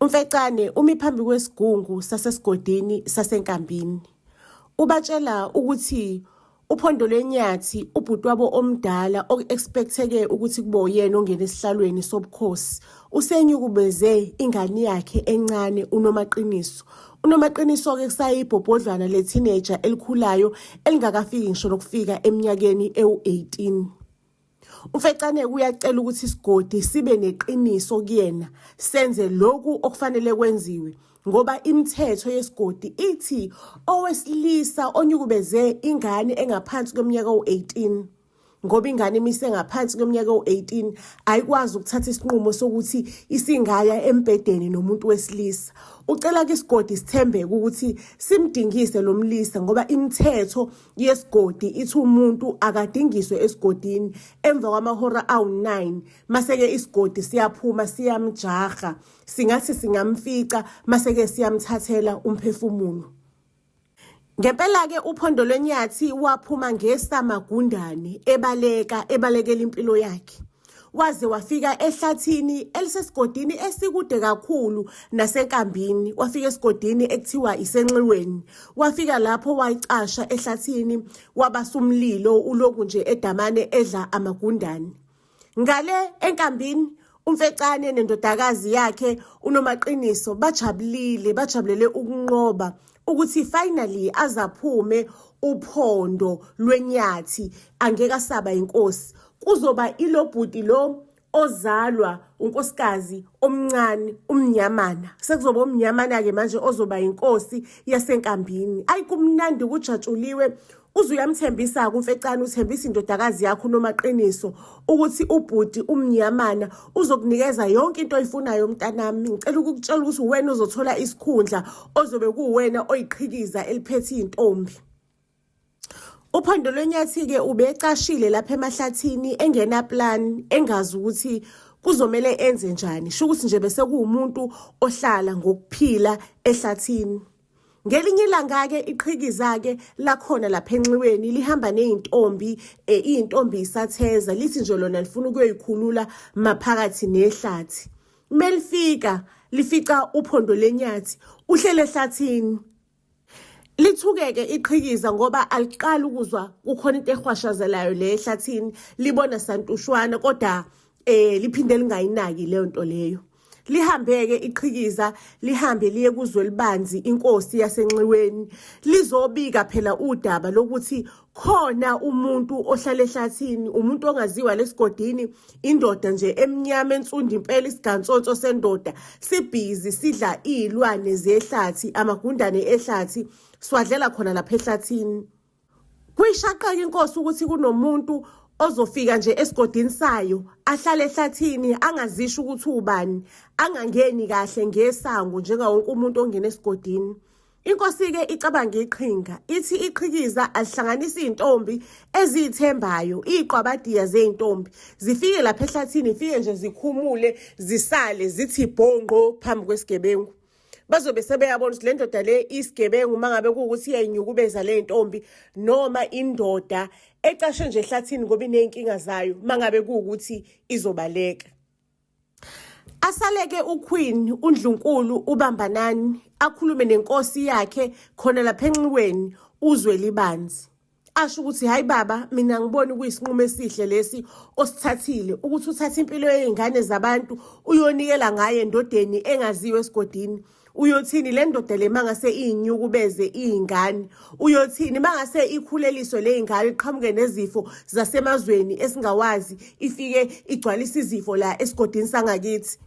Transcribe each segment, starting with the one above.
UMfecane umi phambi kwesigungu sasesigodini saseNkambini. Ubatshela ukuthi uphondo lwenyathi ubhuti wabo omdala oku-expecteke ukuthi kube uyena ongena esihlalweni sobukhosi usenyukubeze ingane yakhe encane uNomaqiniso. UNomaqiniso-ke kusayibhobhodlwana le-teenager elikhulayo elingakafiki ngisho nokufika eminyakeni ewu-18. UMfecane uyacela ukuthi isigodi sibe neqiniso kuyena senze lokhu okufanele kwenziwe ngoba imithetho yesigodi ithi owesilisa onyukubeze ingane engaphansi kweminyaka u-18 ngoba ingane imise ngaphansi kweminyaka u-18 ayikwazi ukuthatha isinqumo sokuthi isingaya embhedeni nomuntu wesilisa. Ucela ke isigodi sithembeke ukuthi simdingise lo mlisa ngoba imithetho yesigodi ithi umuntu akadingiswe esigodini emva kwamahora awu-9 maseke isigodi siyaphuma siyamjaha singathi singamfica maseke siyamthathela umphefumulo. Ngempela-ke uphondo lwenyathi waphuma ngesamagundane ebaleka ebalekela impilo yakhe. Waze wafika ehlathini elisesigodini esikude kakhulu nasenkambini. Wafika esigodini ekuthiwa isenxiweni. Wafika lapho wayicasha ehlathini wabasa umlilo uloku nje edamane edla amagundane. Ngale enkambini uMfecane nendodakazi yakhe uNomaqiniso bajabulile bajabulele ukunqoba ukuthi finally azaphume uphondo lwenyathi angeke asaba inkosi kuzoba ilobhuti lo ozalwa unkosikazi omncane umnyamana sekuzoba umnyamana-ke manje ozoba inkosi yasenkambini ayi kumnandi kujatshuliwe uze uyamthembisa-ke umfecane uthembisa indodakazi yakho unomaqiniso ukuthi ubhuti umnyamana uzokunikeza yonke into oyifunayo mntanami ngicela ukukutshela ukuthi uwena ozothola isikhundla ozobe kuwena oyiqhikiza eliphethe iy'ntombi Uphondo lwenyathi-ke ubecashile lapha emahlathini engenaplan engazi ukuthi kuzomele enze njani sho ukuthi nje bese kuwumuntu ohlala ngokuphila ehlathini Ngelinye ilanga-ke iqhikiza-ke lakhona lapha enxiweni lihamba ney'ntombi um iy'ntombi isatheza lithi nje lona lifuna ukuyoyikhulula maphakathi nehlathi. Melifika lifica uphondo lenyathi uhlele ehlathini. Lithukeke iqhikiza ngoba aliqali ukuzwa kukhona into ehwashazelayo le ehlathini libona santushwana kodwa eh liphinde lingayinaki leyo nto leyo. Lihambeke iqhikiza lihambe liye kuzwe libanzi inkosi yasenxiweni lizobika phela udaba lokuthi khona umuntu ohlala ehlathini umuntu ongaziwa lesigodini indoda nje emnyama ensundu impela isigansonso sendoda sibhizi sidla izilwane zehlathi amagundane ehlathi swadlela khona lapha ehlathini Kuyishaqeka inkosi ukuthi kunomuntu ozofika nje esigodini sayo ahlale ehlathini angazisho ukuthi ubani angangeni kahle ngesango njengawonke umuntu ongena esigodini. Inkosi-ke icabanga iqhinga ithi iqhikiza alihlanganisa iy'ntombi eziyithembayo iy'qwabadiya zey'ntombi zifike lapha ehlathini ifike nje zikhumule zisale zithi bhonqo phambi kwesigebengu. Bazobe sebeyabona ukuthi le ndoda le isigebengu uma ngabe kuwukuthi iyayinyukubeza le ntombi noma indoda ecashe nje ehlathini ngoba iney'nkinga zayo uma ngabe kuwukuthi izobaleka. Asaleke uQueen uNdlunkulu uBambanani akhulume nenkosi yakhe khona lapha enxiweni uzwe libanzi. Asho ukuthi hayi baba mina ngibona kuyisinqumo esihle lesi osithathile ukuthi uthathe impilo yey'ngane zabantu uyonikela ngaye endodeni engaziwa esigodini. Uyothini le ndoda le mangase iyinyukubeze iy'ngane? Uyothini mangase ikhuleliswe le ngane iqhamuke nezifo zasemazweni esingawazi ifike igcwalise izifo la esigodini sangakithi?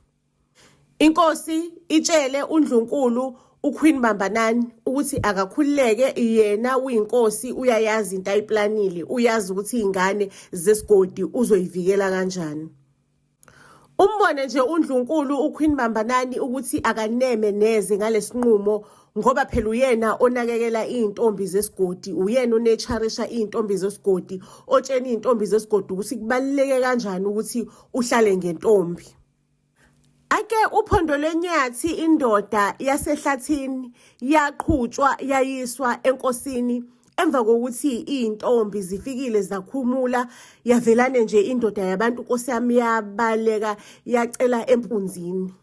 Inkosi itshele uNdlunkulu uQueen Bambanani ukuthi akakhululeke yena uyinkosi uyayazi into ayiplanile uyazi ukuthi iy'ngane zesigodi uzoyivikela kanjani. Umbone nje uNdlunkulu uQueen Bambanani ukuthi akaneme neze ngalesinqumo ngoba phela uyena onakekela iy'ntombi zesigodi uyena onecharisha iy'ntombi zesigodi otshena iy'ntombi zesigodi ukuthi kubaluleke kanjani ukuthi uhlale ngentombi. Ake uphondo lwenyathi indoda yasehlathini yaqhutshwa yayiswa enkosini emva kokuthi iy'ntombi zifikile zakhumula yavelane nje indoda yabantu nkosi yami yabaleka yacela empunzini.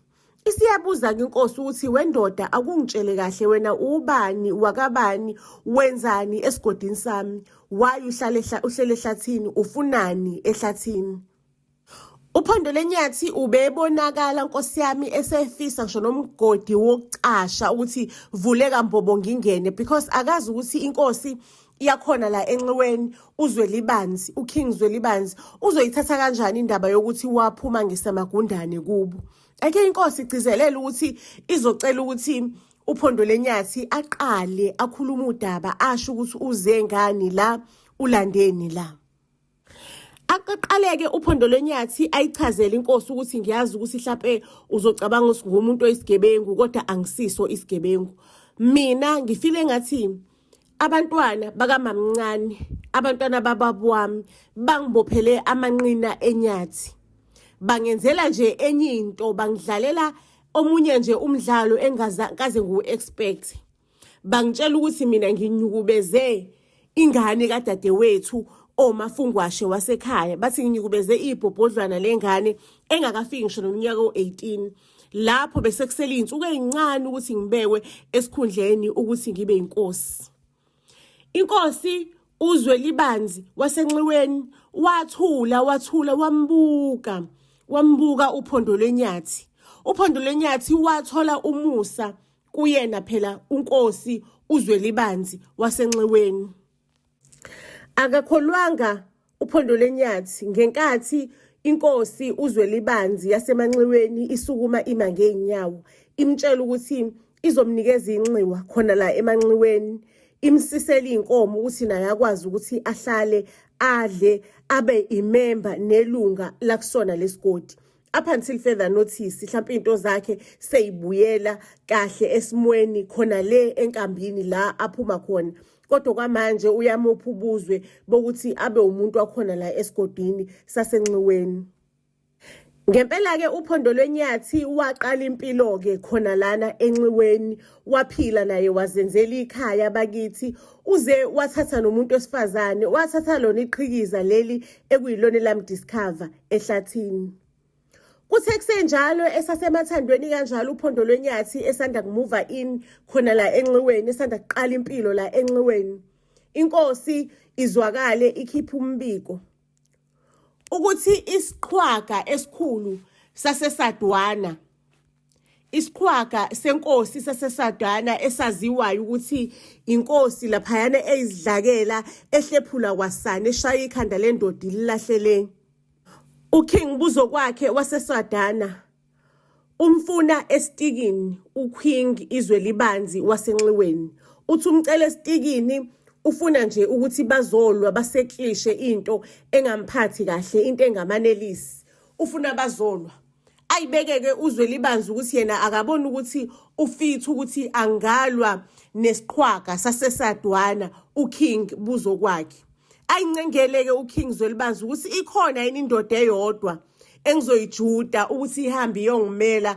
Isiyabuza-ke inkosi ukuthi wendoda akungitshele kahle wena ubani wakabani wenzani esigodini sami why uhlale uhlele ehlathini ufunani ehlathini. Uphondo lenyathi ubebonakala nkosi yami esefisa ngisho nomgodi wokucasha ukuthi vuleka mbobo ngingene because akazi ukuthi inkosi iyakhona la enxiweni uZwelibanzi uKing Zwelibanzi uzoyithatha kanjani indaba yokuthi waphuma ngesamagundane kubo. Ake inkosi igcizelele ukuthi izocela ukuthi uphondo lenyathi aqale akhulume udaba asho ukuthi uze ngani la ulandeni la. Aqaleke uphondo lwenyathi ayichazele inkosi ukuthi ngiyazi ukuthi hlampe uzocabanga ukuthi ngumuntu oyisigebengu kodwa angisiso isigebengu. Mina ngifile ngathi abantwana bakamamncane abantwana bababa wami bangibophele amanqina enyathi bangenzela nje enye into bangidlalela omunye nje umdlalo engakaze ngiwu-expect bangitshela ukuthi mina nginyukubeze ingane kadadewethu omafungwashe wasekhaya bathi nginyukubeze ibhobhodlwana lengane engakafiki ngisho nomnyaka o-18 lapho bese kusele iy'nsuku ey'ncane ukuthi ngibekwe esikhundleni ukuthi ngibe inkosi inkosi uzwe libanzi wasenxiweni wathula wathula wambuka wambuka uphondo lwenyathi uphondo lwenyathi wathola umusa kuyena phela unkosi uzwelibanzi wasenxiweni akakholwanga uphondo lenyathi ngenkathi inkosi uzwelibanzi yasemanxiweni isukuma ima ngeenyawo imtshela ukuthi izomnikeza inxiwa khona la emanxiweni imsisele inkomo ukuthi naye akwazi ukuthi ahlale adle abe imemba nelunga lakusona lesigodi up until further notice mhlawumbe into zakhe seyibuyela kahle esimweni khona le enkambini la aphuma khona kodwa kwamanje uyamupha ubuzwe bokuthi abe umuntu wakhona la esigodini sasenxiweni Ngempela ke uphondo lwenyathi waqala impilo ke khona lana enxiweni waphila naye wazenzela ikhaya bakithi uze wathatha nomuntu wesifazane wathatha lona iqhikiza leli ekuyilona lamdiscover ehlathini. Kuthe kusenjalo esasemathandweni kanjalo uphondo lwenyathi esanda kumuva in khona la enxiweni esanda kuqala impilo la enxiweni. Inkosi izwakale ikhipha umbiko ukuthi isiqhwaga esikhulu saseSadwana isiqhwaga senkosi saseSadwana esaziwayo ukuthi inkosi laphayana eyizidlakela ehlephula kwasana eshaya ikhanda lendoda ililahlele uKing Buzokwakhe waseSadana umfuna esitikini uQing izwe libanzi wasenxiweni uthi umcela esitikini ufuna nje ukuthi bazolwa baseklishe into engamphathi kahle into engamanelisi ufuna bazolwa ayibekeke uzwe libanzi ukuthi yena akaboni ukuthi ufitha ukuthi angalwa nesiqhwaga sasesadwana uKing Buzokwakhe ayincengeleke uKing Zwelibanzi ukuthi ikhona yini indoda eyodwa engizoyijuda ukuthi ihambe iyongimela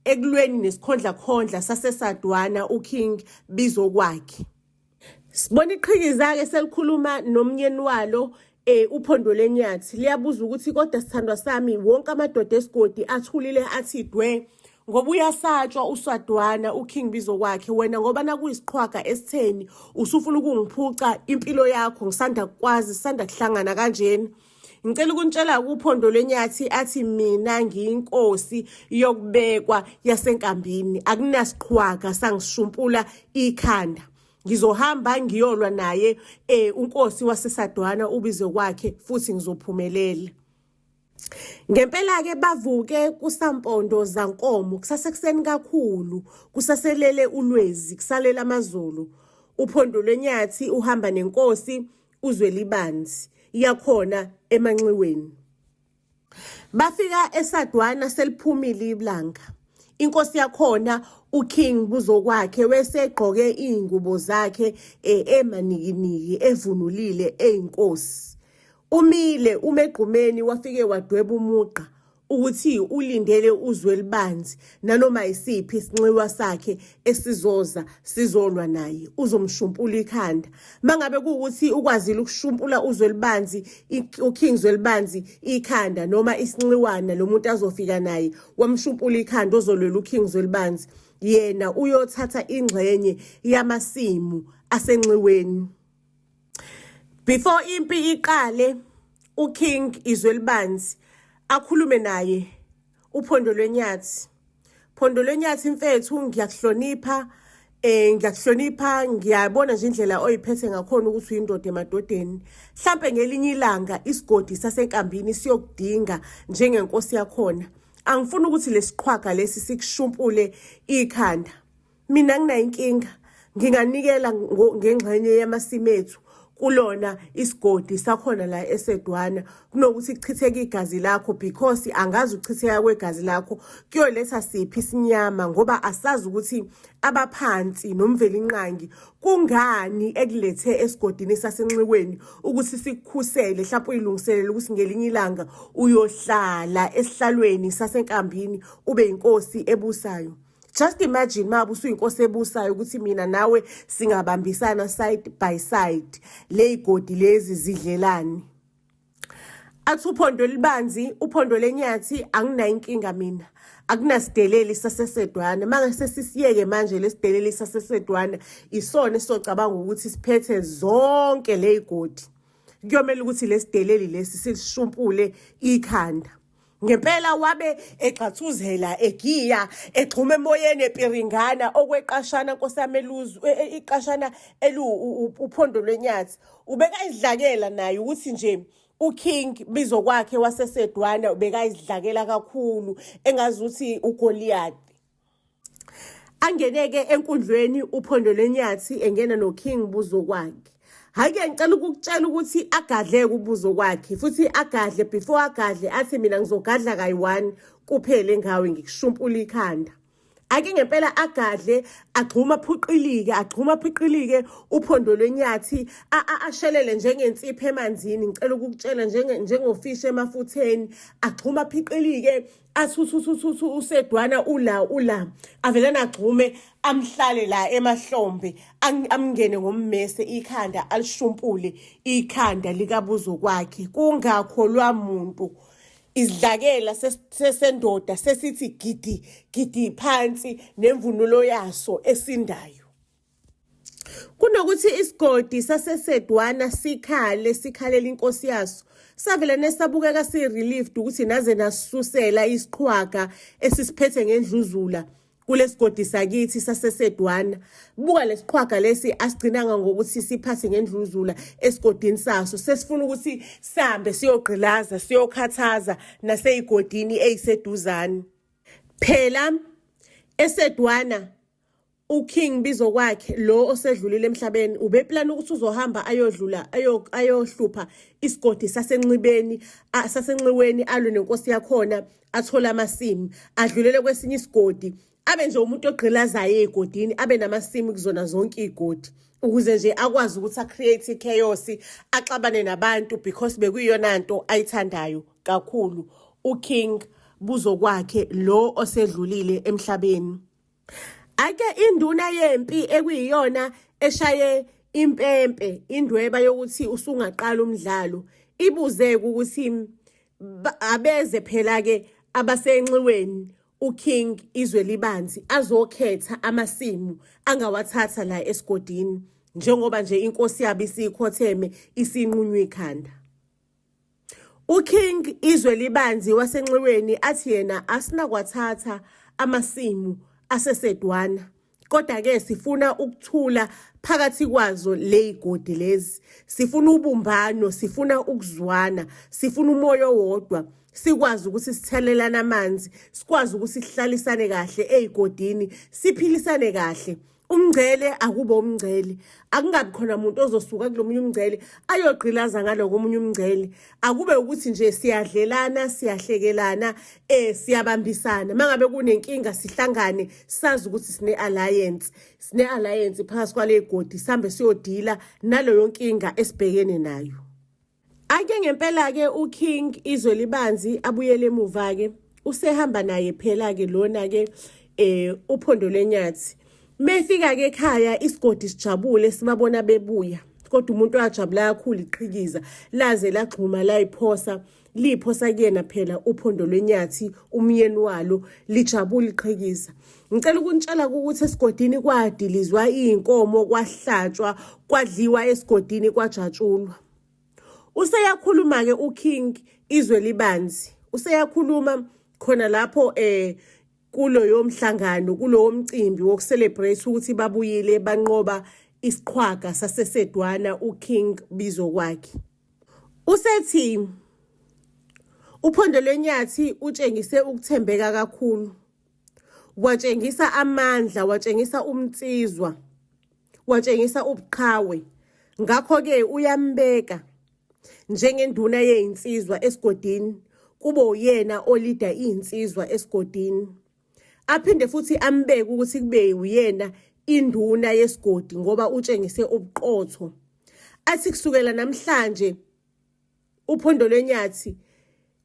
ekulweni nesikhondlakhondla sasesadwana uKing Bizokwakhe Sibona iqhikiza-ke selikhuluma nomnyeni walo eh uphondo lenyathi liyabuza ukuthi kodwa sithandwa sami wonke amadoda esigodi athulile athi dwe ngoba uyasatshwa uswadwana uKing Bizokwakhe wena ngoba nakuyisiqhwaga esitheni usufuna ukungiphuca impilo yakho ngisanda kukwazi sisanda kuhlangana kanjena Ngicela ukunitshela kuphondo lwenyathi athi mina ngiyinkosi yokubekwa yasenkambini akunasiqhwaga sangishumpula ikhanda ngizohamba ngiyolwa naye eh unkosi waseSadwana ubizo kwakhe futhi ngizophumelela Ngempela ke bavuke kusampondo zankomo kusasekuseni kakhulu kusaselele ulwezi kusalela amazulu uphondo lwenyathi uhamba nenkosi uZwelibanzi yakhona emanxiweni. Bafika eSadwana seliphumile ilanga. Inkosi yakhona uKing Buzokwakhe wesegqoke izingubo zakhe eh, emanikiniki evunulile eyinkosi. Umile umegqumeni wafike wadweba umugqa. ukuthi ulindele uZwelibanzi nanoma isiphi isinxiwa sakhe esizoza sizolwa naye uzomshumpula ikhanda. Mangabe kuwukuthi ukwazile ukushumpula uZwelibanzi uKing Zwelibanzi ikhanda noma isinxiwana lo muntu azofika naye wamshumpula ikhanda ozolwela uKing Zwelibanzi yena uyothatha ingxenye yamasimu asenxiweni. Before impi iqale uKing Izwelibanzi akhulume naye uPhondo lwenyathi. Phondo lwenyathi mfethu ngiyakuhlonipha eh ngiyakuhlonipha ngiyabona nje indlela oyiphethe ngakhona ukuthi uyindoda emadodeni. Mhlambe ngelinye ilanga isigodi sasenkambini siyokudinga njengenkosi yakhona. Angifuni ukuthi lesiqhwaga lesi sikushumpule ikhanda. Mina nginayo inkinga nginganikela ngengxenye yamasimu ethu kulona isigodi sakhona la eSedwana kunokuthi kuchitheke igazi lakho because angazi ukuchitheka kwegazi lakho kuyoletha siphi isinyama ngoba asazi ukuthi abaphansi noMvelinqangi kungani ekulethe esigodini sasenxiweni ukuthi sikukhusele mhlawumbe uyilungiselele ukuthi ngelinye ilanga uyohlala esihlalweni sasenkambini ube inkosi ebusayo. Just imagine uma usuyinkosi ebusayo ukuthi mina nawe singabambisana side by side leyigodi lezi zidlelani. Athi uphondo elibanzi uphondo lenyathi anginayo inkinga mina akunasideleli sasesedwana manje sesisiyeke manje lesideleli sasesedwana isona esizocabanga ukuthi siphethe zonke leyigodi kuyomela ukuthi lesideleli lesi sishumpule ikhanda. Ngempela wabe egxathuzela egiya egxuma emoyeni epiringana okweqashana nkosi yami eluzu e, e, iqashana elu uphondo lwenyathi ubekayidlakela naye ukuthi nje uKing Bizokwakhe waseSedwana ubekayidlakela kakhulu engazuthi uGoliath. Angeneke enkundlweni uphondo lenyathi engena noKing Buzokwakhe. Hhayi-ke ngicela ukukutshela ukuthi agadleke uBuzokwakhe futhi agadle before agadle athi mina ngizogadla kayi-one kuphele ngawe ngikushumpula ikhanda. Ake ngempela agadle agxuma aphuqilike agxuma aphuqilike uphondo lwenyathi ashelele njengensipho emanzini ngicela ukukutshela njengofishi emafutheni agxuma aphiqilike athuthuthuthu usedwana ula ula avelana agxume amhlale la emahlombe amngene ngommese ikhanda alishumpule ikhanda likabuzo kwakhe kungakholwa muntu isidlakela sesendoda sesithi gidi gidi phansi nemvunulo yaso esindayo. Kunokuthi isigodi saseSedwana sikhale sikhalela inkosi yaso, savele nesabukeka si-relieved ukuthi naze nasisusela isiqhwaga esisiphethe ngendluzula kulesigodi sakithi saseSedwana. Buka lesiqhwaga lesi asigcinanga ngokuthi siphathe ngendluzula esigodini saso, sesifuna ukuthi sihambe siyogqilaza siyokhathaza naseyigodini eyiseduzane. Phela eSedwana uKing Bizokwakhe lo osedlulile emhlabeni ubeplana ukuthi uzohamba ayodlula ayohlupha isigodi sasenxibeni sasenxiweni alwe nenkosi yakhona athole amasimu adlulele kwesinye isigodi abe nje umuntu ogqilazayo ezigodini abe namasimu kuzona zonke izigodi ukuze nje akwazi ukuthi a-create i-chaos axabane nabantu because bekuyiyona nto ayithandayo kakhulu uKing Buzokwakhe lo osedlulile emhlabeni. Ake induna yempi ekuyiyona eshaye impempe indweba yokuthi usungaqala umdlalo ibuze ukuthi abeze phela ke abasenxiweni uKing Izwe Libanzi azokhetha amasimu angawathatha la esigodini njengoba nje inkosi yabo isikhotheme isinqunywa ikhanda. UKing Izwe Libanzi waseNxiweni athi yena asinakwathatha amasimu aseSedwana kodwa-ke sifuna ukuthula phakathi kwazo ley'godi lezi sifuna ubumbano sifuna ukuzwana sifuna umoya owodwa sikwazi ukuthi sithelelane amanzi sikwazi ukuthi sihlalisane kahle ey'godini siphilisane kahle Umngcele akube umngcele, akungabi khona muntu ozosuka kulomunye umngcele ayogqilaza ngalo komunye umngcele. Akube ukuthi nje siyadlelana, siyahlekelana, eh siyabambisana. Mangabe kunenkinga sihlangane sazi ukuthi sine alliance, sine alliance phakathi kwale godi sihambe siyodila naleyo nkinga esibhekene nayo. Ake ngempela-ke uKing Izwe Libanzi abuyele emuva-ke. Usehamba naye phela ke lona ke uphondo lenyathi. Mefika ke ekhaya isigodi sijabule sibabona bebuya. Kodwa umuntu wajabula kakhulu iqhikiza laze lagxuma layiphosa liphosa kuyena phela uphondo lwenyathi umyeni walo lijabula iqhikiza. Ngicela ukunitshela ukuthi esigodini kwadilizwa izinkomo kwahlatshwa kwadliwa esigodini kwajatshulwa. Useyakhuluma ke uKing izwe libanzi. Useyakhuluma khona lapho kuloyo mhlangano kulowo mcimbi wokucelebrate ukuthi babuyile banqoba isiqhwaga saseSedwana uKing Bizo kwakhe. Usethi uphondo lwenyathi utshengise ukuthembeka kakhulu. Watshengisa amandla, watshengisa umnsizwa, watshengisa ubuqhawe. Ngakho-ke uyambeka njengenduna yezinsizwa esigodini, kube uyena olida izinsizwa esigodini. Aphinde futhi ambeke ukuthi kube uyena induna yesigodi ngoba utshengise ubuqotho. Athi kusukela namhlanje uphondo lwenyathi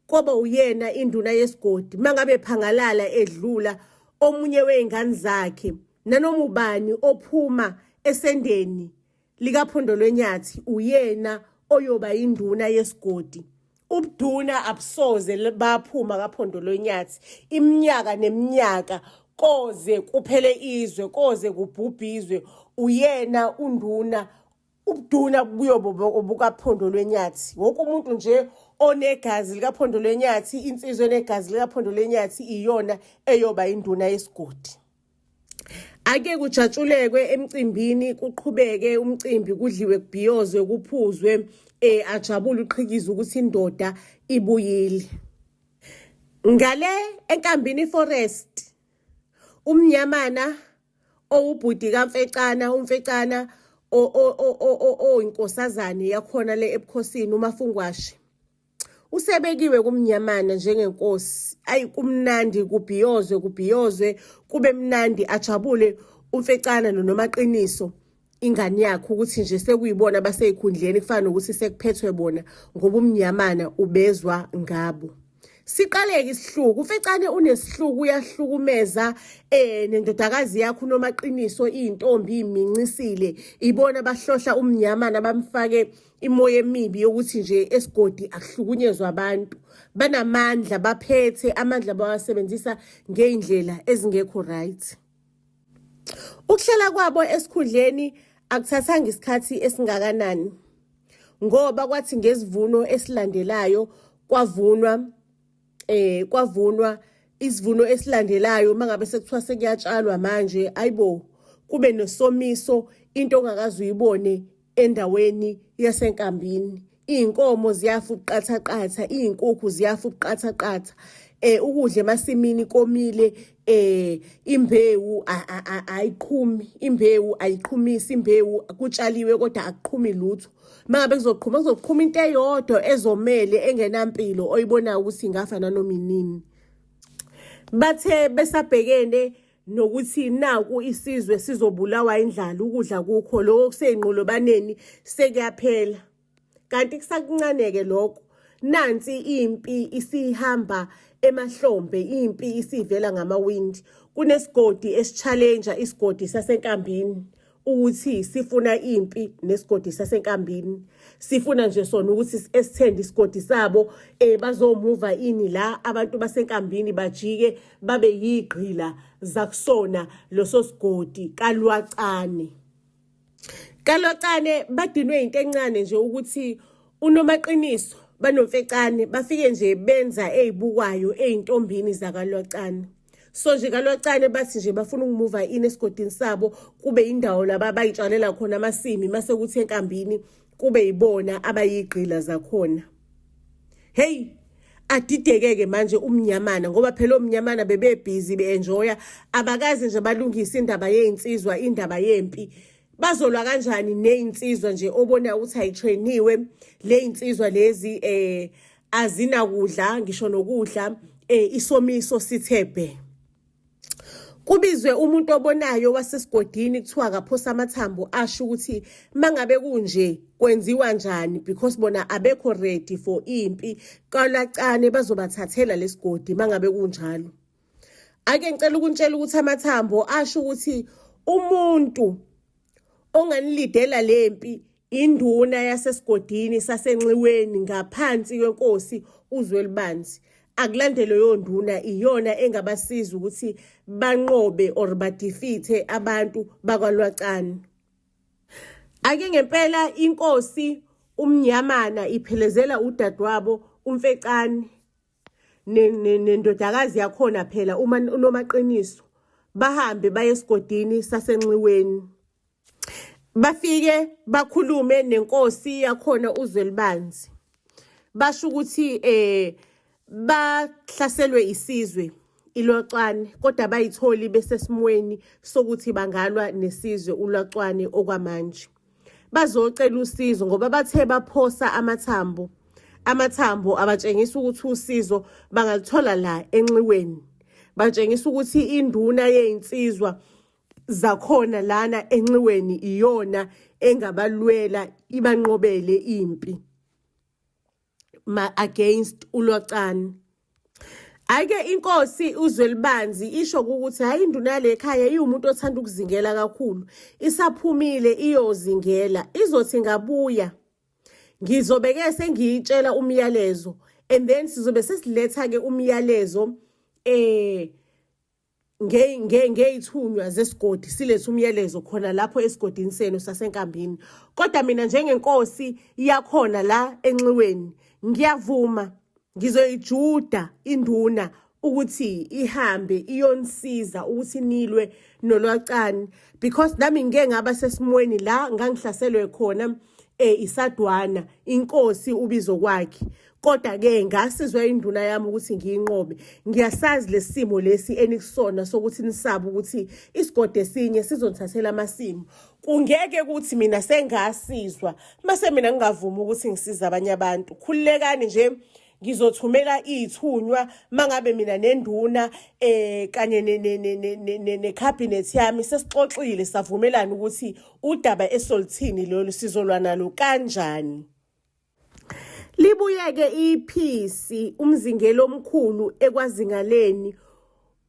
koba uyena induna yesigodi mangabe phangalala edlula omunye wey'ngane zakhe nanoma ubani ophuma esendeni likaphondo lwenyathi uyena oyoba induna yesigodi. Ubuduna abusoze baphuma kaphondo lwenyathi iminyaka neminyaka koze kuphele izwe koze kubhubhizwe uyena unduna ubuduna buyobe obukaphondo lwenyathi. Wonke umuntu nje onegazi likaphondo lwenyathi, insizwa enegazi likaphondo lwenyathi iyona eyoba induna yesigodi. Ake kujatshulekwe emcimbini kuqhubeke umcimbi kudliwe kubhiyozwe kuphuzwe ajabule uqhikiza ukuthi indoda ibuyile. Ngale enkambini forest umnyamana owubhuti kaMfecana uMfecana oyinkosazane yakhona le ebukhosini uMafungwashe usebekiwe kumnyamana njengenkosi. Ayi kumnandi kubhiyozwe kubhiyozwe kube mnandi ajabule uMfecana noNomaqiniso ingane yakhe ukuthi nje sekuyibona baseyikhundleni kufana nokuthi sekuphethwe bona ngoba umnyamana ubezwa ngabo. Siqaleke isihluku uMfecane unesihluku uyahlukumeza nendodakazi yakhe uNomaqiniso iyintombi imincisile ibona bahlohla umnyamana bamfake imoya emibi yokuthi nje esigodi akuhlukunyezwa abantu. Banamandla baphethe amandla bawasebenzisa ngey'ndlela ezingekho right. Ukuhlela kwabo esikhundleni akuthathanga isikhathi esingakanani ngoba kwathi ngesivuno esilandelayo kwavunwa kwavunwa isivuno esilandelayo mangabe sekuthiwa sekuyatshalwa manje ayibo kube nesomiso into ongakaze uyibone endaweni yasenkambini. Iy'nkomo ziyafa ubuqathaqatha, iy'nkukhu ziyafa ubuqathaqatha. Ukudla emasimini komile, imbewu ayiqhumi, imbewu ayiqhumisi, imbewu kutshaliwe kodwa akuqhumi lutho. Uma ngabe kuzoqhuma, kuzoqhuma into eyodwa ezomele engenampilo oyibonayo ukuthi ingafa nanoma inini. Bathe besabhekene nokuthi naku isizwe sizobulawa indlala ukudla kukho lokho kuseyinqolobaneni sekuyaphela kanti kusakuncane-ke lokho. Nansi impi isihamba emahlombe, impi isivela ngamawindi. Kunesigodi esi-challenge isigodi sasenkambini ukuthi sifuna impi nesigodi sasenkambini. Sifuna nje sona ukuthi esithende isigodi sabo bazomuva ini la abantu basenkambini bajike babe yigqila zakusona loso sigodi kaLwacane. KaLwacane badinwe into encane nje ukuthi uNomaqiniso banoMfecane bafike nje benza ezibukwayo ezintombini zakaLwacane. So nje kaLwacane bathi nje bafuna ukumuva ini esigodini sabo kube indawo laba abayitshalela khona amasimi mase kuthi enkambini kube yibona abayigqila zakhona. Hey adideke-ke manje umnyamana ngoba phela omnyamana bebebhizi be-enjoya abakaze nje balungise indaba yey'nsizwa indaba yempi. Bazolwa kanjani ney'nsizwa nje obona ukuthi ayitrainiwe ley'nsizwa lezi azinakudla ngisho nokudla isomiso sithe bhe. Kubizwe umuntu obonayo wasesigodini kuthiwa akaphosa amathambo asho ukuthi mangabe kunje kwenziwa njani because bona abekho ready for impi kalacane bazobathathela lesigodi mangabe kunjalo. Ake ngicela ukuntshela ukuthi amathambo asho ukuthi umuntu onganilidela lempi induna yasesigodini sasenxiweni ngaphansi kwenkosi uZwelibanzi akulandele leyo nduna iyona engabasiza ukuthi banqobe or badefeathe abantu bakwalwacane ake ngempela inkosi umnyamana iphelezela udadewabo umfecane nendodakazi yakhona phela uma unomaqiniso bahambe baye esigodini sasenxiweni bafike bakhulume nenkosi yakhona uZwelibanzi basho ukuthi eh bahlaselwe isizwe ilwacwane kodwa bayitholi besesimweni sokuthi bangalwa nesizwe ulwacwane okwamanje bazocela usizo ngoba bathe baphosa amathambo amathambo abatshengisa ukuthi usizo bangalithola la enxiweni batshengisa ukuthi induna yezinsizwa zakhona lana enxiweni iyona engabalwela ibanqobele impi ma against ulwacane Ayike inkosi uZwelibanzi isho ukuthi hayi induna yale khaya iwumuntu othanda ukuzingela kakhulu isaphumile iyozingela izothi ngabuya ngizobeke sengiyitshela umyalezo and then sizobe sesiletha ke umyalezo eh ngeyithunywa zesigodi silethe umyalezo khona lapho esigodini senu sasenkambini kodwa mina njengenkosi yakhona la enxiweni ngiyavuma ngizoyijuda induna ukuthi ihambe iyonisiza ukuthi nilwe nolwacane because nami ngike ngaba sesimweni la ngangihlaselwe khona eh isadwana inkosi ubizo kwakhe kodwa ke ngasizwa induna yami ukuthi ngiyinqobe ngiyasazi lesimo lesi enikusona sokuthi nisabe ukuthi isigodi esinye sizonithathela amasimu kungeke ukuthi mina sengasizwa mase mina ngingavumi ukuthi ngisize abanye abantu khululekani nje ngizothumela ithunywa mangabe mina nenduna eh kanye ne cabinet yami sesixoxile savumelana ukuthi udaba esolithini lolu sizolwa nalo kanjani Libuyeke iphisi umzingeli omkhulu ekwazingaleni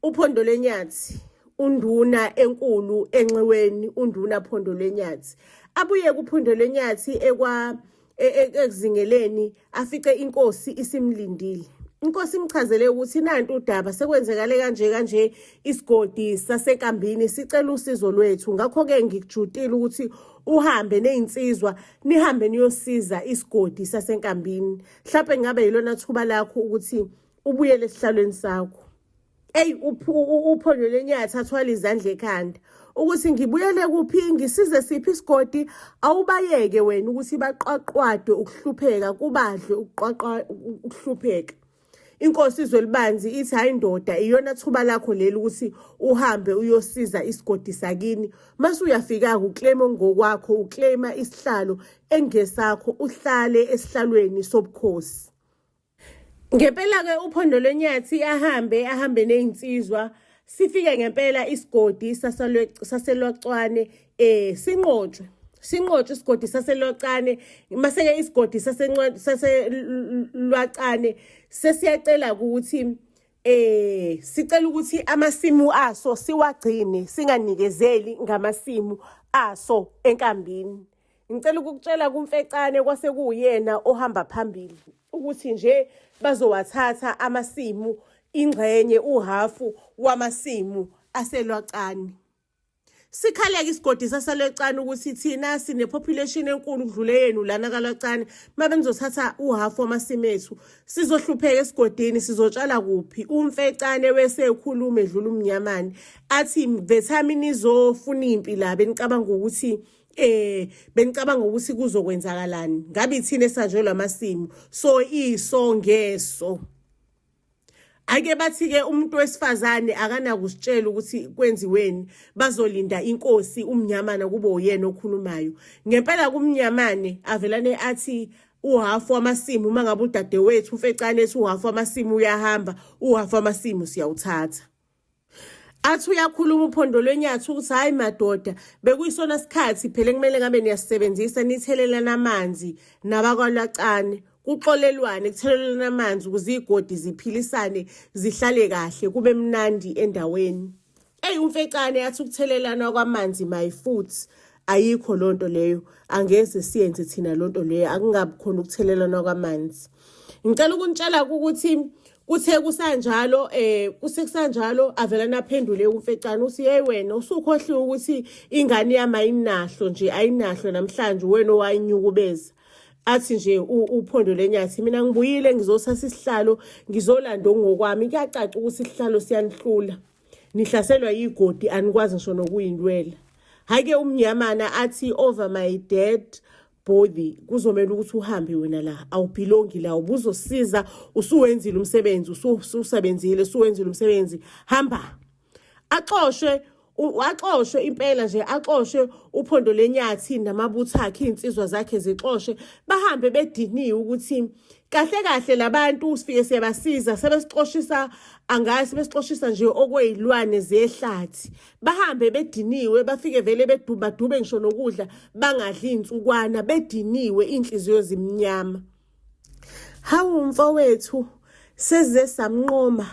uphondo lwenyathi unduna enkulu enxiweni unduna phondo lwenyathi abuye kuphondo lwenyathi ekwa e, e, ekuzingeleni afice inkosi isimlindile inkosi imchazele ukuthi nantu udaba sekwenzekale kanje kanje isigodi sasenkambini sicela usizo lwethu ngakho-ke ngikujutile ukuthi uhambe nezinsizwa nihambe niyosiza isigodi sasenkambini mhlawumbe ngabe yilona thuba lakho ukuthi ubuyele esihlalweni sakho eyi uphondo lenyathi athwala izandla ekhanda ukuthi ngibuyele kuphi ngisize siphi isigodi awubayeke wena ukuthi baqwaqwadwe ukuhlupheka kubadlwe ukuqwaqwa ukuhlupheka inkosi izwelibanzi ithi hayi ndoda iyona thuba lakho leli ukuthi uhambe uyosiza isigodi sakini mase uyafika uclaim ngokwakho uclaima isihlalo engesakho uhlale esihlalweni sobukhosi Ngempela-ke uphondo lwenyathi ahambe ahambe nezinsizwa sifike ngempela isigodi saselwacwane eh sinqotshwe sinqotshwe isigodi saselwacane maseke isigodi saselwacane sesiyacela ukuthi eh sicela ukuthi amasimu aso siwagcine singanikezeli ngamasimu aso enkambini Ngicela ukukutshela kumfecane kwase kuwuyena ohamba phambili ukuthi nje bazowathatha amasimu ingxenye uhafu wamasimu aselwacane. Sikhaleke isigodi saselwacane ukuthi thina sine population enkulu kudlule yenu lana kalwacane mabe nizothatha uhafu wamasimu ethu sizohlupheka esigodini sizotshala kuphi umfecane wesekhuluma edlula umnyamane athi the time nizofuna impi la benicabanga ukuthi eh benicabanga ukuthi kuzokwenzakalani ngabe ithina esanjelwa amasimu so iso ngeso ake bathi ke umuntu wesifazane akanakusitshela ukuthi kwenziweni bazolinda inkosi umnyamana kube uyena okhulumayo ngempela kumnyamane avelane athi uhafu wamasimu uma ngabe udadewethu ufecane ethi uhafu wamasimu uyahamba uhafu wamasimu siyawuthatha. Athi uyakhuluma uphondo lwenyathi ukuthi hhayi madoda bekuyisona sikhathi phela ekumele ngabe niyasisebenzisa nithelelana amanzi nabakwalwacane kuxolelwane kuthelelana amanzi ukuze iy'godi ziphilisane zihlale kahle kube mnandi endaweni. Eyi umfecane athi ukuthelelana kwamanzi my foot ayikho lonto leyo angeze siyenze thina lonto leyo akungabi khona ukuthelelana kwamanzi. Ngicela ukunitshela ukuthi kuthe kusanjalo eh kuse kusanjalo avela naphendule umfecane uthi hey wena usukhohliwe ukuthi ingane yami ayinahlo nje ayinahlo namhlanje wena owayinyukubeza athi nje uphondo lenyathi mina ngibuyile ngizothatha isihlalo ngizolanda okungokwami kuyacaca ukuthi isihlalo siyanihlula nihlaselwa yigodi anikwazi ngisho nokuyilwela hhayi-ke umnyamana athi over my dead body kuzomela ukuthi uhambe wena la awubhilongi la ubuzosiza usuwenzile umsebenzi ususebenzile usuwenzile umsebenzi hamba axoshwe axoshwe impela nje axoshwe uphondo lenyathi namabutho akhe iy'nsizwa zakhe zixoshwe bahambe bediniwe ukuthi kahle kahle labantu sifike siyabasiza sebesixoshisa angazi sebesixoshisa nje okweyilwane zehlathi bahambe bediniwe bafike vele bedubadube ngisho nokudla bangadli iy'nsukwana bediniwe iy'nhliziyo zimnyama hawu mfowethu seze samnqoma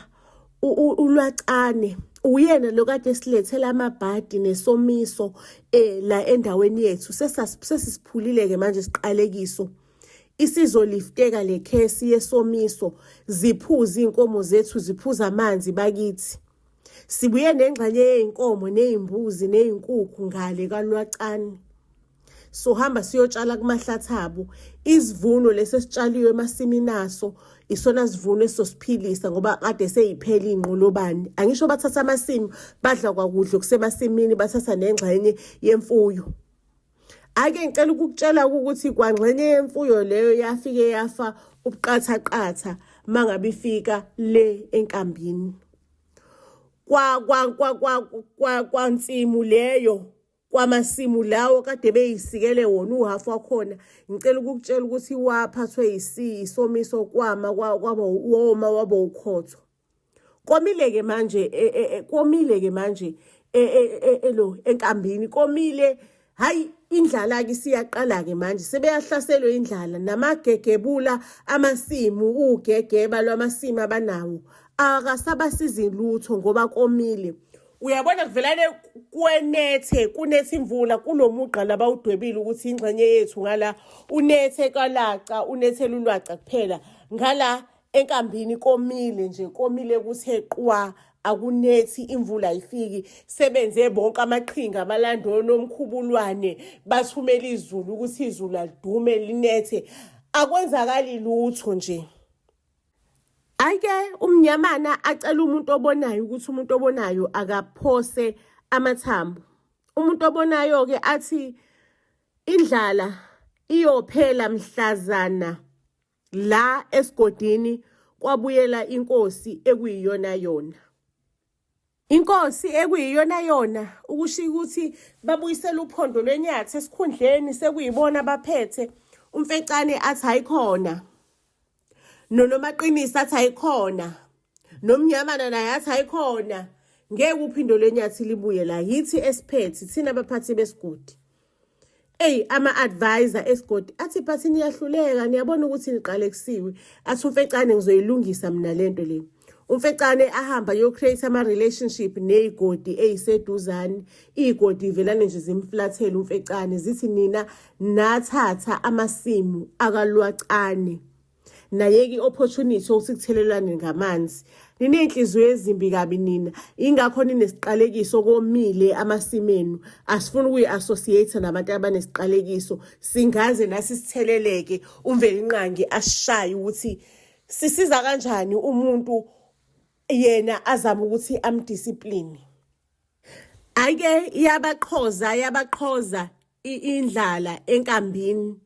ulwacane uyena lo kade silethela amabhadi nesomiso eh la endaweni yethu sesisiphulile ke manje siqalekiso isizolifteka le khesi yesomiso ziphuza inkomo zethu ziphuza amanzi bakithi Sibuye nengxenye yey'nkomo ney'mbuzi ney'nkukhu ngale kaLwacane. Sohamba siyotshala kumahlathi abo. Isivuno lesi esitshaliwe emasimini aso isona sivuno esizosiphilisa ngoba kade seyiphela iy'nqolobane. Angisho bathatha amasimu badla kwakudla okusemasimini bathatha nengxenye yemfuyo. Ake ngicela ukukutshela ukuthi kwangxenye yemfuyo leyo yafike yafa ubuqathaqatha mangabe ifika le enkambini. Kwa kwa kwa kwa kwa kwansimu leyo kwamasimu lawo kade beyisikele wona uhafu wakhona ngicela ukukutshela ukuthi waphathwe isomiso kwama kwaba woma waba ukhotho komile-ke manje e, e, e, komile-ke manje elo enkambini komile hayi indlala-ke isiyaqala-ke manje sebeyahlaselwa indlala namagegebula amasimu ugegeba lwamasimu abanawo akasabasizi lutho ngoba komile uyabona kuvelane kwenethe kunethe imvula kulo mugqa labawudwebile ukuthi ingxenye yethu ngala unethe kalaca unethela ulwaca kuphela ngala enkambini komile nje komile kuthe qwa akunethi imvula ayifiki sebenze bonke amaqhinga abalanda onomkhubulwane bathumela izulu ukuthi izulu alidume linethe akwenzakali lutho nje Ayike umnyamana acela umuntu obonayo ukuthi umuntu obonayo akaphose amathambo. Umuntu obonayo ke athi indlala iyophela mhlazana La esigodini kwabuyela inkosi ekuyiyona yona. Inkosi ekuyiyona yona ukusho ukuthi babuyisela uphondo lwenyathi esikhundleni sekuyibona abaphethe umfecane athi hayikhona nonomaqinisa athi hayikhona nomnyamana naye athi hayikhona ngeke uphindo lwenyathi libuye la yithi esiphethe thina abaphathi besigodi Eyi ama-advisor esigodi athi phathi niyahluleka niyabona ukuthi niqalekisiwe athi umfecane ngizoyilungisa mina lento le umfecane ahamba yo-create ama-relationship ney'godi ey'seduzane iy'godi ivelane nje zimflathele umfecane zithi nina nathatha amasimu akalwacane nayeka i-opportunity yokuthi kuthelelwane ngamanzi niney'nhliziyo ezimbi kabi nina ingakho ninesiqalekiso komile amasimu enu asifuni ukuyi-associate nabantu abanesiqalekiso singaze nasi sitheleleke umvelinqangi asishaye ukuthi sisiza kanjani umuntu yena azame ukuthi amdiscipline Ayike iyabaqhoza yabaqhoza indlala enkambini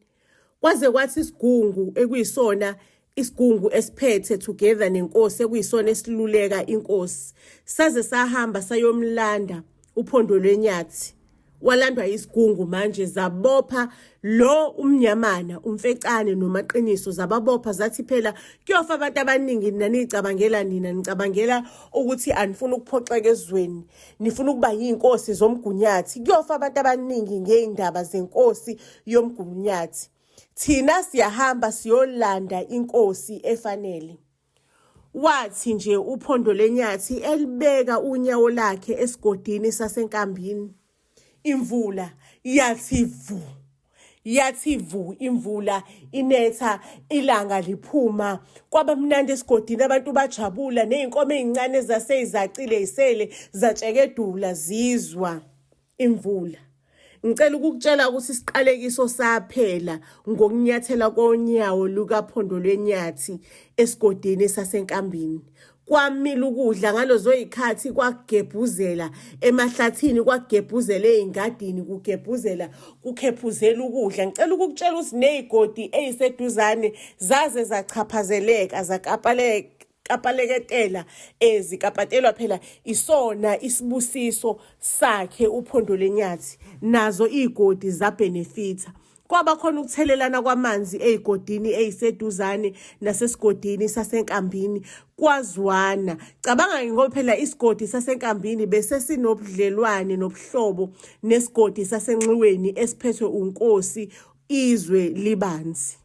kwaze kwathi isigungu ekuyisona isigungu esiphethe together nenkosi ekuyisona esiluleka inkosi saze sahamba sayomlanda uphondo lwenyathi Walandwa isigungu manje zabopha lo umnyamana umfecane nomaqiniso zababopha zathi phela kuyofa abantu abaningi nina nicabangela nina nicabangela ukuthi anifuni ukuphoxeka ezweni nifuna ukuba yinkosi zomgunyathi kuyofa abantu abaningi ngey'ndaba zenkosi yomgunyathi thina siyahamba siyolanda inkosi efanele Wathi nje uphondo lenyathi elibeka unyawo lakhe esigodini sasenkambini, imvula yathi vu. Yathi vu imvula inetha ilanga liphuma kwaba mnandi esigodini abantu bajabula nezinkomo ezincane zaseyizacile isele zatshekedula zizwa imvula. Ngicela ukukutshela ukuthi isiqalekiso saphela ngokunyathela konyawo lukaphondo lwenyathi esigodini sasenkambini. Kwamila ukudla ngalezo yikhathi kwakugebhuzela emahlathini kwakugebhuzela ey'ngadini kugebhuzela kukhephuzela ukudla. Ngicela ukukutshela ukuthi ney'godi ey'seduzane zaze zachaphazeleka zakapaleka kapaleketela zikapatelwa phela isona isibusiso sakhe uphondo lenyathi nazo igodi zabenefitha kwaba khona ukuthelelana kwamanzi ezigodini eziseduzane nasesigodini sasenkambini kwazwana cabanga ngoba phela isigodi sasenkambini bese sinobudlelwane nobuhlobo nesigodi sasenxiweni esiphethwe unkosi izwe libanzi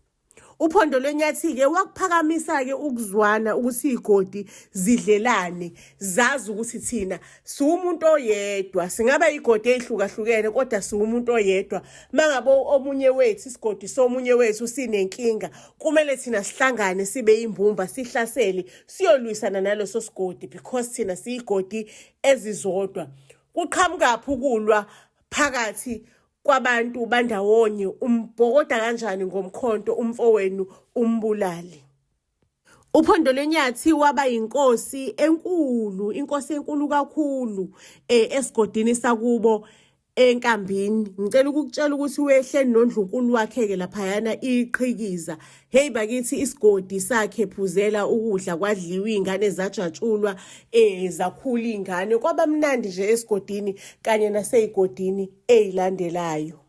Uphondo lwenyathi-ke wakuphakamisa-ke ukuzwana ukuthi iy'godi zidlelane zazi ukuthi thina siwumuntu oyedwa singaba iy'godi ey'hlukahlukene kodwa siwumuntu oyedwa uma ngabe omunye wethu isigodi somunye wethu sinenkinga kumele thina sihlangane sibe imbumba sihlasele siyolwisana naleso sigodi because thina siyigodi ezizodwa kuqhamukaphi ukulwa phakathi kwabantu bandawonye umbhokoda kanjani ngomkhonto umfowenu umbulali Uphondo lwenyathi waba yinkosi enkulu inkosi enkulu kakhulu eh, esigodini sakubo enkambini ngicela ukukutshela ukuthi wehle nondlunkulu wakhe ke laphayana iqhikiza hey bakithi isigodi sakhe phuzela ukudla kwadliwa izingane zajatshulwa eh zakhula izingane kwaba mnandi nje esigodini kanye naseyigodini eyilandelayo.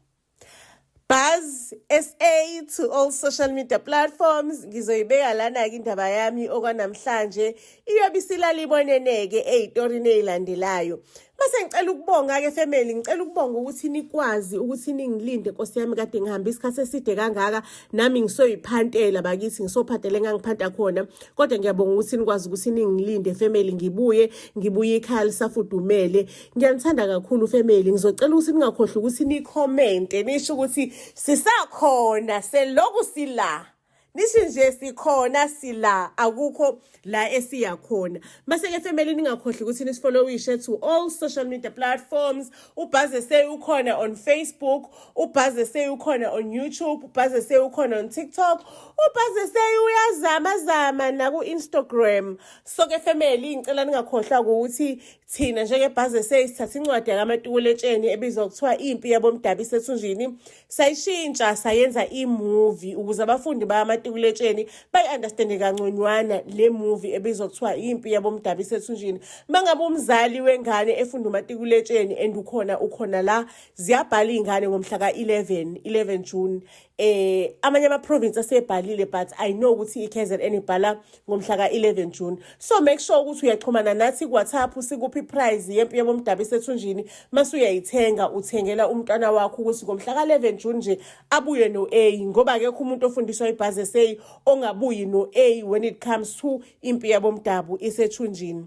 Buzz SA to all social media platforms ngizoyibeka lana-ke indaba yami okwanamhlanje iyobe isilala iboneneke ey'torini ey'landelayo mase ngicela ukubonga-ke family ngicela ukubonga ukuthi nikwazi ukuthi ningilinde nkosi yami kade ngihambe isikhathi eside kangaka nami ngisoyiphantela bakithi ngisophantela engangiphanta khona kodwa ngiyabonga ukuthi nikwazi ukuthi ningilinde family ngibuye ngibuye ikhaya lisafudumele Ngiyanithanda kakhulu family. Ngizocela ukuthi ningakhohlwa ukuthi ni-commente nisho ukuthi sisakhona seloku sila. Nithi nje sikhona sila akukho la esiya khona. Mase ke family ningakhohlwa ukuthi nisifollowishe to all social media platforms. UBuzz SA ukhona on Facebook, uBuzz SA ukhona on YouTube, uBuzz SA ukhona on TikTok. UBuzz SA uyazama zama naku Instagram. So ke family ngicela ningakhohlwa ukuthi Thina njengebhazi SA sithatha incwadi yakaMatikuletsheni ebizwa kuthiwa Impi Yabomdabu Isethunjini, sayishintsha sayenza i-movie ukuze abafundi bakaMatikuletsheni bayi-understande kangconywana le movie ebizwa kuthiwa Impi Yabomdabu Isethunjini. Uma ngabe umzali wengane efunda uMatikuletsheni and ukhona ukhona la, ziyabhala iy'ngane ngomhla ka-11, 11 June. Amanye ama-province asebhalile but I know ukuthi i-KZN ibhala ngomhla ka-11 June so make sure ukuthi uyaxhumana nathi ku-WhatsApp sikuphi iprize yempi yabomdabu isethunjini mase uyayithenga uthengela umntwana wakho ukuthi ngomhla ka-11 June nje abuye no-A ngoba akekho umuntu ofundiswa ibhazi SA ongabuyi no-A when it comes to impi yabomdabu isethunjini.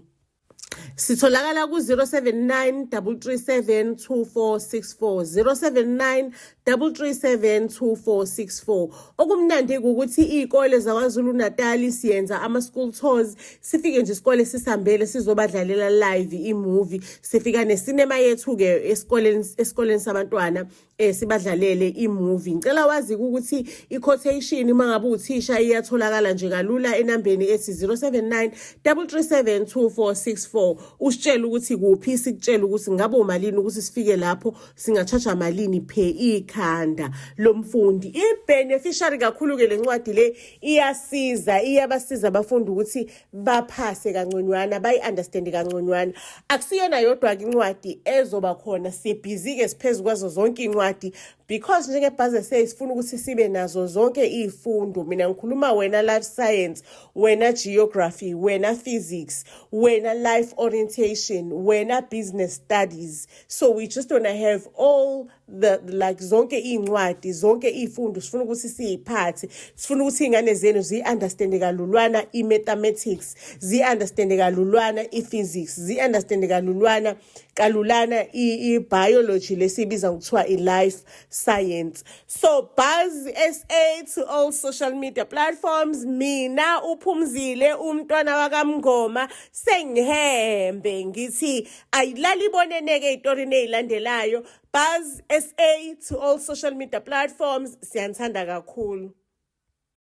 Sitholakala ku-079 337 2464 079 337 2464. Okumnandi ukuthi iy'kole zaKwaZulu Natali siyenza ama-school tours, sifike nje isikole sisihambele sizobadlalela live i-movie. Sifika nesinema yethu-ke esikoleni esikoleni sabantwana. Sibadlalele i-movie. Ngicela wazi ukuthi i-quotation uma ngabe uthisha iyatholakala nje kalula enambeni ethi 079 337 2464. Usitshele ukuthi kuphi, sikutshele ukuthi ngabe umalini ukuthi sifike lapho, singa-charge malini per ikhanda lomfundi. I-beneficiary kakhulu-ke le ncwadi le, iyasiza, iyabasiza abafundi ukuthi baphase kangconywana, bayi-understande kangconywana. Akusiyona yodwa-ke incwadi ezoba khona, sibhizi-ke siphezu kwazo zonke iy'ncwadi because njenge-Buzz SA sifuna ukuthi sibe nazo zonke iy'fundo. Mina ngikhuluma wena life science, wena geography, wena physics, wena life orientation, wena business studies. So we just wanna have all the like zonke iy'ncwadi, zonke iy'fundo sifuna ukuthi siy'phathe. Sifuna ukuthi iy'ngane zenu ziyi-understande kalulwana i-mathematics, ziyi-understande kalulwana i-physics, ziyi-understande kalulwana kalulana i-biology lesiyibiza ngokuthiwa i-life science. So Buzz SA to all social media platforms. Mina uphumzile umntwana wakamngoma, sengihembe ngithi ayilali iboneneke ey'torini ey'landelayo. Buzz SA to all social media platforms, siyanithanda kakhulu.